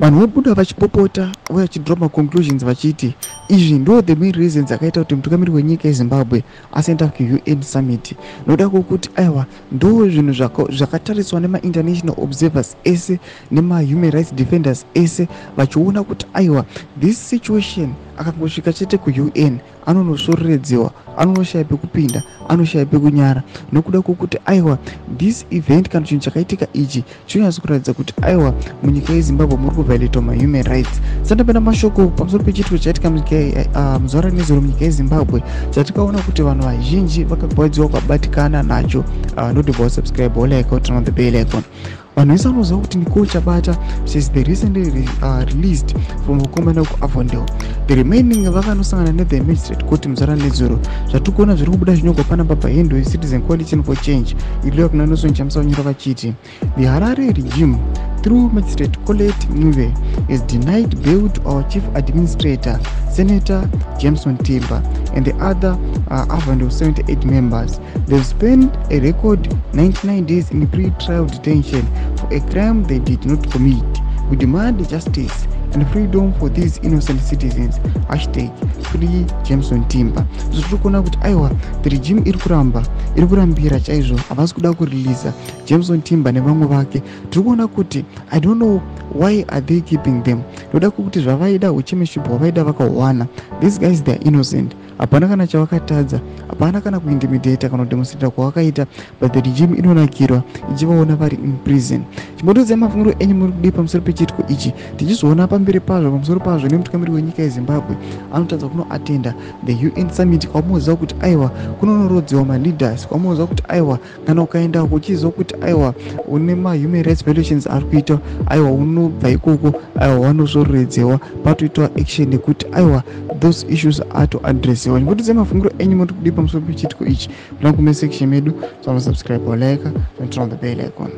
Vanhu vobuda vachipopota, vachidraw maconclusions vachiti izvi ndo the main reasons akaita kuti mutungamiri wenyika yeZimbabwe asaenda kuUN summit, noda kwokuti aiwa, ndo zvinhu zvakatariswa nemainternational observers ese nemahuman rights defenders ese, vachiona kuti aiwa, this situation akangosvika chete kuUN anonosvoreredziwa, anonoshaya pekupinda, anoshaya pekunyara, nokuda kwokuti aiwa, this event kana chinhu chakaitika ichi chinonyatso kuratidza kuti aiwa, munyika yeZimbabwe muri kuviolatwa mahuman rights. Sandapenda mashoko pamusoro pechiitiko chaitika muzuva ranezuro munyika yeZimbabwe, chatikaona kuti vanhu vazhinji vakagwadziwa kubatikana nacho. Ndodobva wasubscribe, wolike, turn on the bell icon. Vanhu vese vanoziva kuti Nicole Chabata says the recently released from vakomana kuAvondale, the remaining vakanosangana nethe magistrate court muzuva ranezuro. Zvatiri kuona zviri kubuda zvinyorwa panapa pahandle yeCitizen Coalition for Change, iriwa kuna Nelson Chamisa, vanyora vachiti the Harare regime through Magistrate Colette Ncube has denied bail to our chief administrator, Senator Jameson Timba, and the other Avondale 78 members. They've spent a record 99 days in pre-trial detention for a crime they did not commit. We demand justice and freedom for these innocent citizens. #FreeJamesonTimba. Zvo tiri kuona kuti aiwa, the regime iri kuramba, iri kurambira chaizvo, havasi kuda kureleasa Jameson Timba nevamwe vake. Tiri kuona kuti I don't know why are they keeping them, noda kwekuti zvavaida, uchairmanship hwavaida vakawana. These guys, they are innocent, hapana kana chavakatadza, hapana kana kuintimidata kana kudemonstrata kwavakaita, but the regime inonakirwa ichivaona vari in prison. Chimbotodzai mafungiro enyu muri kudii pamusoro pechiitiko ichi, tichizoona pamberi pazvo, pamusoro pazvo nemutungamiri wenyika yeZimbabwe anotadza kunoatenda the UN summit, kwamunoziva kuti aiwa, kunonorodziwa maleaders, kwamunoziva kuti aiwa, kana ukaenda uchiziva kuti aiwa, une mahuman rights violations ari kuitwa, aiwa, unobva ikoko, aiwa, wanosvoreredzewa, patoitwa action yekuti aiwa, those issues atoaddressiwa. Chimbotodzai mafungiro enyu muri kudii pamusoro pechiitiko ichi muna comment section medu. So subscribe, like and turn on the bell icon.